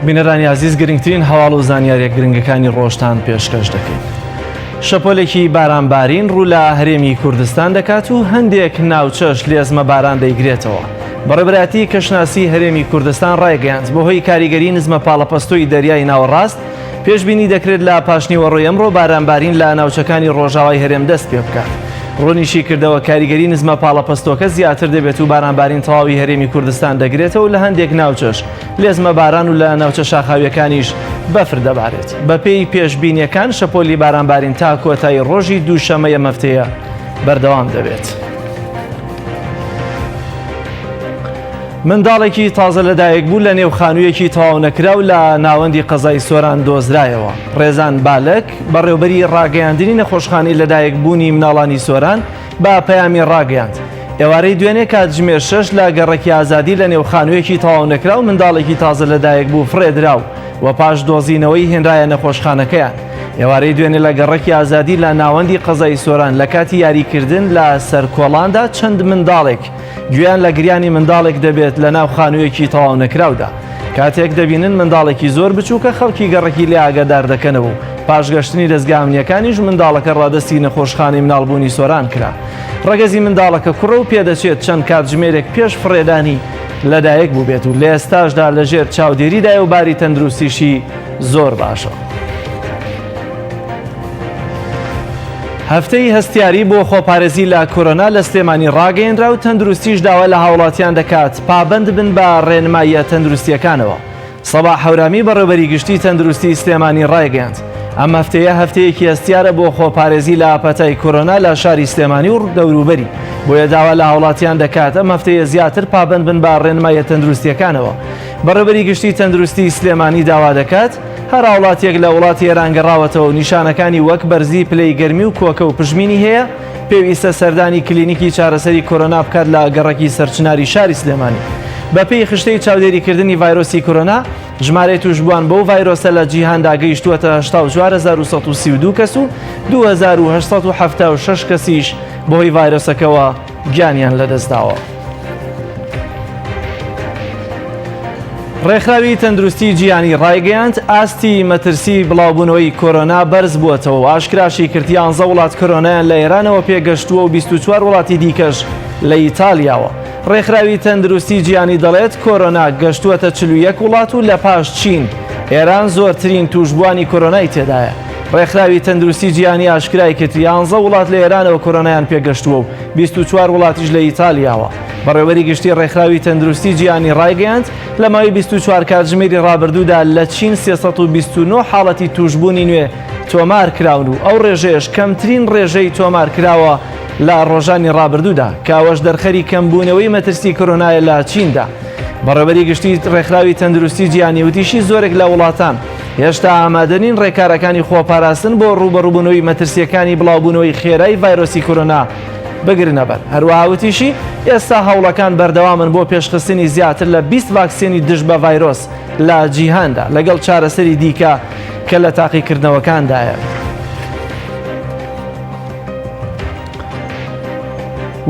بینەرانی ئازیز گرنگترین هەواڵ و زانیاریە گرنگەکانی ڕۆژتان پێشکەش دەکەین. شەپۆلێکی بارانبارین ڕوو لە هەرێمی کوردستان دەکات و هەندێک ناوچەش لێزمە باران دەیگرێتەوە. بەڕێبەرایەتی کەشناسی هەرێمی کوردستان ڕایگەیاند بەهۆی کاریگەری نزمە پاڵەپەستۆی دەریای ناوەڕاست پێشبینی دەکرێت لە پاشنیوەڕۆی ئەمڕۆ بارانبارین لە ناوچەکانی ڕۆژاوای هەرێم دەست پێ بکات. ڕوونیشی کردەوە کاریگەری نزمە پاڵەپەستۆکە زیاتر دەبێت و بارانبارین تەواوی هەرێمی کوردستان دەگرێتەوە لە هەندێک ناوچەش لێزمە باران و لە ناوچە شاخاویەکانیش بەفر دەبارێت. بەپێی پێشبینیەکان شەپۆلی بارانبارین تا کۆتایی ڕۆژی دووشەممەی ئەم هەفتەیە بەردەوام دەبێت. منداڵێکی تازە لەدایکبوو لە نێو خانوویەکی تەواونەکراو لە ناوەندی قەزای سۆران دۆزرایەوە. ڕێزان بالەک، بەڕێوبەری ڕاگەیاندنی نەخۆشخانەی لەدایکبوونی مناڵانی سۆران بە پەیامی ڕاگەیاند، ئێوارەی دوێنێ کاتژمێر شەش لە گەڕەکی ئازادی لە نێو خانوویەکی تەواونەکراو منداڵێکی تازە لەدایکبوو فڕێدرا و و پاش دۆزینەوەی هێنرایە نەخۆشخانەکەیان. ئێوارەی دوێنێ لە گەڕەکی ئازادی لە ناوەندی قەزای سۆران لە کاتی یاریکردن لە سەر کۆڵاندا چەند منداڵێک گوێیان لە گریانی منداڵێک دەبێت لە ناو خانوویەکی تەواو نەکراودا. کاتێک دەبینن منداڵێکی زۆر بچووکە خەڵکی گەڕەکی لێ ئاگادار دەکەنەوە و پاش گەشتنی دەزگا ئەمنییەکانیش منداڵەکە ڕادەستی نەخۆشخانەی مناڵبوونی سۆران کرا. ڕەگەزی منداڵەکە کوڕە و پێدەچێت چەند کاتژمێرێک پێش فڕێدانی لەدایک بووبێت و لە ئێستاشدا لەژێر چاودێریدایە و باری تەندروستیشی زۆر باشە. هەفتەی هەستیاری بۆ خۆپارێزی لە کۆرۆنا لە سلێمانی ڕاگەیەنرا و تەندروستیش داوا لە هاوڵاتیان دەکات پابەند بن بە ڕێنماییە تەندروستییەکانەوە. سەباح هەورامی بەڕێوبەری گشتی تەندروستی سلێمانی ڕایگەیاند، ئەم هەفتەیە هەفتەیەکی هەستیارە بۆ خۆپارێزی لە پەتای کۆرۆنا لە شاری سلێمانی و دەوروبەری، بۆیە داوا لە هاوڵاتیان دەکات ئەم هەفتەیە زیاتر پابەند بن بە ڕێنماییە تەندروستییەکانەوە. بەڕێوبەری گشتی تەندروستی سلێمانی داوا دەکات، هەر هاوڵاتیەک لە وڵاتی ئێران گەڕاوەتەوە و نیشانەکانی وەک بەرزی پلەی گەرمی و کۆکە و پژمینی هەیە، پێویستە سەردانی کلینیکی چارەسەری کۆرۆنا بکات لە گەڕەکی سەرچناری شاری سلێمانی. بەپێی خشتەی چاودێریکردنی ڤایرۆسی کۆرۆنا، ژمارەی تووشبووان بەو ڤایرۆسە لە جیهاندا گەیشتووەتە 84132 کەس و 2876 کەسیش بەهۆی ڤایرۆسەکەوە گیانیان لەدەستداوە. ڕێکخراوی تەندروستی جیهانی ڕایگەیاند، ئاستی مەترسی بڵاوبوونەوەی کۆرۆنا بەرزبووەتەوە و ئاشکراشی کرد یانزە وڵات کۆرۆنایان لە ئێرانەوە پێگەشتووە و 24 وڵاتی دیکەش لە ئیتالیاوە. ڕێکخراوی تەندروستی جیهانی دەڵێت کۆرۆنا گەشتووەتە 41 وڵات و لە پاش چین، ئێران زۆرترین تووشبووانی کۆرۆنای تێدایە. ڕێکخراوی تەندروستی جیهانی ئاشکرای کرد یانزە وڵات لە ئێرانەوە کۆرۆنایان پێگەشتووە و 24 وڵاتیش لە ئیتالیاوە. بەڕێوەبەری گشتی ڕێکخراوی تەندروستی جیهانی ڕایگەیاند، لە ماوەی 24 کاتژمێری ڕابردوودا لە چین 329 حاڵەتی تووشبوونی نوێ تۆمار کراون و ئەو ڕێژەیەش کەمترین ڕێژەی تۆمار کراوە لە ڕۆژانی ڕابردوودا، کە ئەوەش دەرخەری کەمبوونەوەی مەترسی کۆرۆنایە لە چیندا. بەڕێوەبەری گشتی ڕێکخراوی تەندروستی جیهانی وتیشی، زۆرێک لە وڵاتان هێشتا ئامادە نین ڕێکارەکانی خۆپاراستن بۆ ڕووبەڕووبوونەوەی مەترسییەکانی بڵاوبوونەوەی خێرای ڤایرۆسی کۆرۆنا بگرنەبەر. هەروەها وتیشی، ئێستا هەوڵەکان بەردەوامن بۆ پێشخستنی زیاتر لە 20 ڤاکسینی دژ بە ڤایرۆس لە جیهاندا، لەگەڵ چارەسەری دیکە کە لە تاقیکردنەوەکاندایە.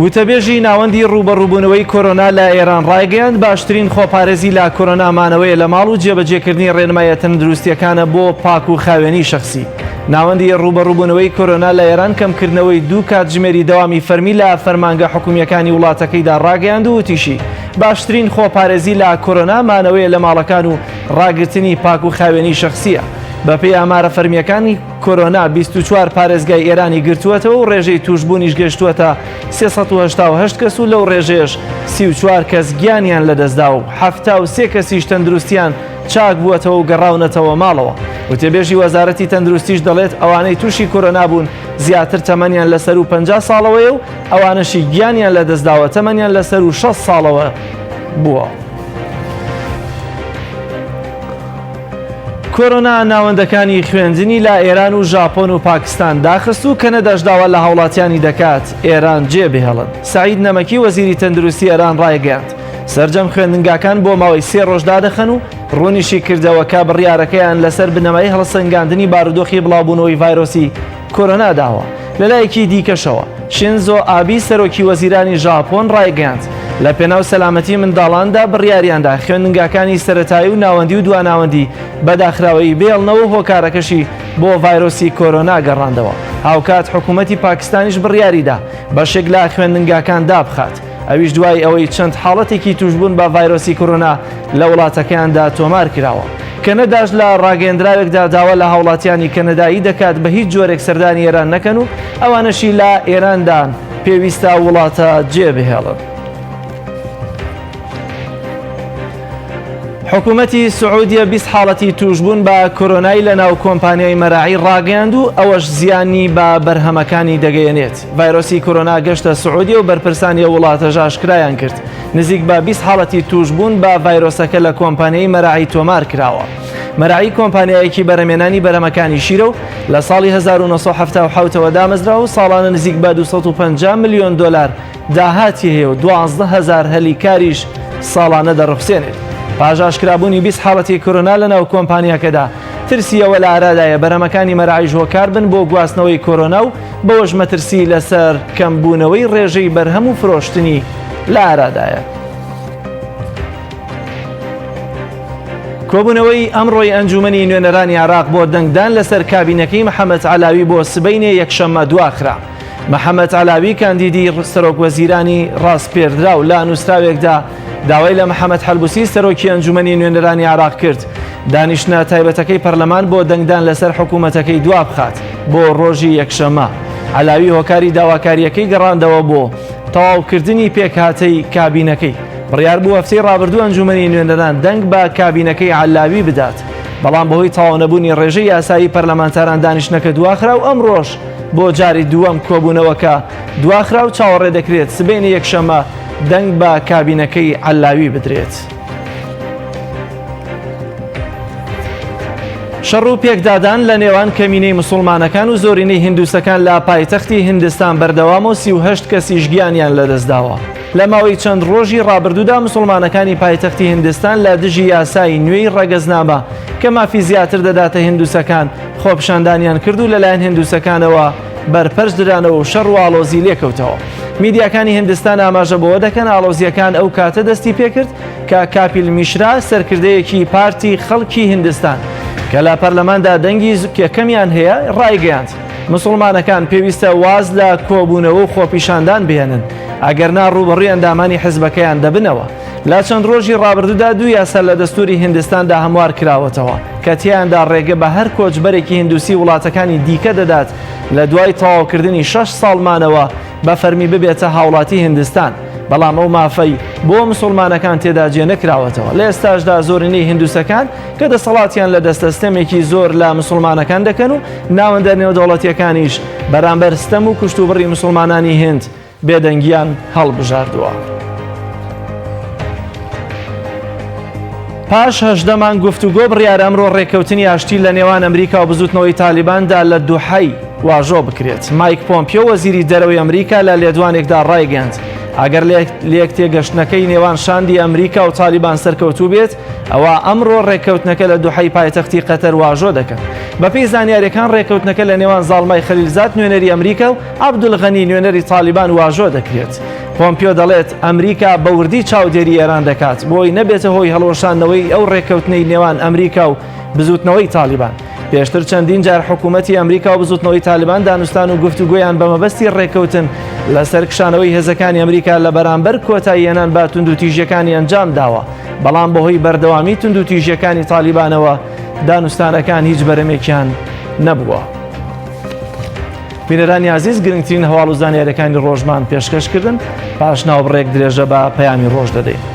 وتەبێژی ناوەندی ڕووبەڕووبوونەوەی کۆرۆنا لە ئێران ڕایگەیاند، باشترین خۆپارێزی لە کۆرۆنا مانەوەیە لە ماڵ و جێبەجێکردنی ڕێنماییە تەندروستییەکانە بۆ پاک و خاوێنی شەخسی. ناوەندی ڕووبەڕووبوونەوەی کۆرۆنا لە ئێران کەمکردنەوەی دوو کاتژمێری دەوامی فەرمی لە فەرمانگە حکومییەکانی وڵاتەکەیدا ڕاگەیاند و وتیشی، باشترین خۆپارێزی لە کۆرۆنا مانەوەیە لە ماڵەکان و ڕاگرتنی پاک و خاوێنی شەخسییە. بەپێی ئامارە فەرمییەکان، کۆرۆنا 24 پارێزگای ئێرانی گرتووەتەوە و ڕێژەی تووشبوونیش گەشتووەتە 388 کەس و لەو ڕێژەیەش 34 کەس گیانیان لەدەستدا و 73 کەسیش تەندروستیان چاک بووەتەوە و گەڕاونەتەوە ماڵەوە. وتەبێژی وەزارەتی تەندروستیش دەڵێت ئەوانەی تووشی کۆرۆنا بوون زیاتر تەمەنیان لە سەروو 50 ساڵەوەیە و ئەوانەشی گیانیان لەدەستداوە تەمەنیان لە سەروو 60 ساڵەوە بووە. کۆرۆنا ناوەندەکانی خوێندنی لە ئێران و ژاپۆن و پاکستان داخست و کەنەداش داوا لە هاوڵاتیانی دەکات ئێران جێ بهێڵن. سەعید نەمەکی وەزیری تەندروستی ئێران ڕایگەیاند، سەرجەم خوێندنگاکان بۆ ماوەی سێ ڕۆژ دادەخەن و ڕوونیشی کردەوە کە بڕیارەکەیان لەسەر بنەمای هەڵسەنگاندنی بارودۆخی بڵاوبوونەوەی ڤایرۆسی کۆرۆنا داوە. لەلایەکی دیکەشەوە، شینزۆ ئابی سەرۆکی وەزیرانی ژاپۆن ڕایگەیاند، لە پێناو سەلامەتی منداڵاندا بڕیاریاندا خوێندنگاکانی سەرەتایی و ناوەندی و دواناوەندی بە داخراوەیی بێڵنەوە و هۆکارەکەشی بۆ ڤایرۆسی کۆرۆنا گەڕاندەوە. هاوکات حکوومەتی پاکستانیش بڕیاریدا بەشێک لە خوێندنگاکان دابخات، ئەویش دوای ئەوەی چەند حاڵەتێکی تووشبوون بە ڤایرۆسی کۆرۆنا لە وڵاتەکەیاندا تۆمار کراوە. کەنەداش لە ڕاگەیەندراوێکدا داوا لە هاوڵاتیانی کەنەدایی دەکات بە هیچ جۆرێک سەردانی ئێران نەکەن و ئەوانەشی لە ئێراندان پێویستە وڵاتە جێبهێڵن. حکوومەتی سعودیە 20 حاڵەتی تووشبوون بە کۆرۆنای لە ناو کۆمپانیای مەراعی ڕاگەیاند و ئەوەش زیانی بە بەرهەمەکانی دەگەیەنێت. ڤایرۆسی کۆرۆنا گەشتە سعودیە و بەرپرسانی ئەو وڵاتەش ئاشکرایان کرد نزیک بە 20 حاڵەتی تووشبوون بە ڤایرۆسەکە لە کۆمپانیای مەراعی تۆمار کراوە. مەراعی کۆمپانیایەکی بەرهەمێنانی بەرهەمەکانی شیرە و لە ساڵی 1970ەوە دامەزرا و ساڵانە نزیک بە 250 ملیۆن دۆلار داهاتی هەیە و 12 هەزار هەلی کاریش ساڵانە دەڕوخسێنێت. پاش ئاشکرابوونی 20 حاڵەتی کۆرۆنا لەناو کۆمپانیاکەدا، ترسی ئەوە لە ئارادایە بەرهەمەکانی مەراعیش هۆکار بن بۆ گواستنەوەی کۆرۆنا و بەوەش مەترسی لەسەر کەمبوونەوەی ڕێژەی بەرهەم و فرۆشتنی لە ئارادایە. کۆبوونەوەی ئەمڕۆی ئەنجوومەنی نوێنەرانی عێراق بۆ دەنگدان لەسەر کابینەکەی محەمەد عەلاوی بۆ سبەینێ یەکشەممە دواخرا. محەمەد عەلاوی کاندیدی سەرۆک وەزیرانی ڕاسپێردراو لە نووسراوێکدا داوای لە محەمەد حەلبوسی سەرۆکی ئەنجوومەنی نوێنەرانی عێراق کرد دانیشتنە تایبەتەکەی پەرلەمان بۆ دەنگدان لەسەر حکوومەتەکەی دوابخات بۆ ڕۆژی یەکشەممە. عەلاوی هۆکاری داواکارییەکەی گەڕاندەوە بۆ تەواوکردنی پێکهاتەی کابینەکەی. بڕیار بوو هەفتەی ڕابردوو ئەنجوومەنی نوێنەران دەنگ بە کابینەکەی عەلاوی بدات، بەڵام بەهۆی تەواونەبوونی ڕێژەی یاسایی پەرلەمانتاران دانیشتنەکە دواخرا و ئەمڕۆش بۆ جاری دووەم کۆبوونەوەکە دواخرا و چاوەڕێ دەکرێت سبەینێ یەکشەممە دەنگ بە کابینەکەی عەلاوی بدرێت. شەڕ و پێکدادان لە نێوان کەمینەی مسوڵمانەکان و زۆرینەی هندوسەکان لە پایتەختی هندستان بەردەوامە و 38 کەسیش گیانیان لەدەستداوە. لە ماوەی چەند ڕۆژی ڕابردوودا مسوڵمانەکانی پایتەختی هندستان لە دژی یاسای نوێی ڕەگەزنامە کە مافی زیاتر دەداتە هندوسەکان خۆپیشاندانیان کرد و لەلایەن هندوسەکانەوە بەرپەرچ درانەوە و شەڕ و ئاڵۆزی لێکەوتەوە. میدیاکانی هندستان ئاماژە بەوە دەکەن ئاڵۆزییەکان ئەو کاتە دەستی پێکرد کە کاپیل میشرا سەرکردەیەکی پارتی خەڵکی هندستان کە لە پەرلەماندا دەنگی یەکەمیان هەیە ڕایگەیاند مسوڵمانەکان پێویستە واز لە کۆبوونەوە و خۆپیشاندان بهێنن ئەگەرنا ڕووبەڕووی ئەندامانی حزبەکەیان دەبنەوە. لە چەند ڕۆژی ڕابردوودا دوو یاسا لە دەستووری هندستاندا هەموار کراوەتەوە کە تیایاندا ڕێگە بە هەر کۆچبەرێکی هندوسی وڵاتەکانی دیکە دەدات لە دوای تەواوکردنی شەش ساڵ مانەوە بە فەرمی ببێتە هاوڵاتی هندستان، بەڵام ئەو مافەی بۆ مسوڵمانەکان تێدا جێ نەکراوەتەوە. لە ئێستاشدا زۆرینەی هندوسەکان کە دەسەڵاتیان لە دەستە ستەمێکی زۆر لە مسوڵمانەکان دەکەن و ناوەندە نێودەوڵەتیەکانیش بەرامبەر ستەم و کوشتوبڕی مسوڵمانانی هند بێدەنگیان هەڵبژاردووە. پاش 18 مانگ گفتوگۆ بڕیارە ئەمڕۆ ڕێککەوتنی ئاشتی لە نێوان ئەمریکا و بزوتنەوەی تالیباندا لە دوحەی واژۆ بکرێت. مایک پۆمپیۆ وەزیری دەرەوەی ئەمریکا لە لێدوانێکدا ڕایگەیاند ئەگەر لێکتێگەشتنەکەی نێوان شاندی ئەمریکا و تالیبان سەرکەوتوو بێت ئەوا ئەمڕۆ ڕێککەوتنەکە لە دوحەی پایتەختی قەتەر واژۆ دەکەن. بەپێی زانیاریەکان ڕێککەوتنەکە لە نێوان زاڵمای خەلیلزاد نوێنەری ئەمریکا و عەبدولغەنی نوێنەری تالیبان واژۆ دەکرێت. پۆمپیۆ دەڵێت، ئەمریکا بە وردی چاودێری ئێران دەکات بۆی نەبێتە هۆی هەڵوەشاندنەوەی ئەو ڕێککەوتنەی نێوان ئەمریکا و بزوتنەوەی تالیبان. پێشتر چەندین جار حکوومەتی ئەمریکا و بزوتنەوەی تالیبان دانوستان و گفتوگۆیان بە مەبەستی ڕێککەوتن لەسەر کشانەوەی هێزەکانی ئەمریکا لە بەرامبەر کۆتاییهێنان بە توندوتیژیەکانی ئەنجام داوە، بەڵام بەهۆی بەردەوامی توندوتیژیەکانی تالیبانەوە دانوستانەکان هیچ بەرەمێکیان نەبووە. بینەرانی ئازیز گرنگترین هەواڵ و زانیاریەکانی ڕۆژمان پێشکەش کردن پاش ناوبڕێک درێژە بە پەیامی ڕۆژ دەدەین.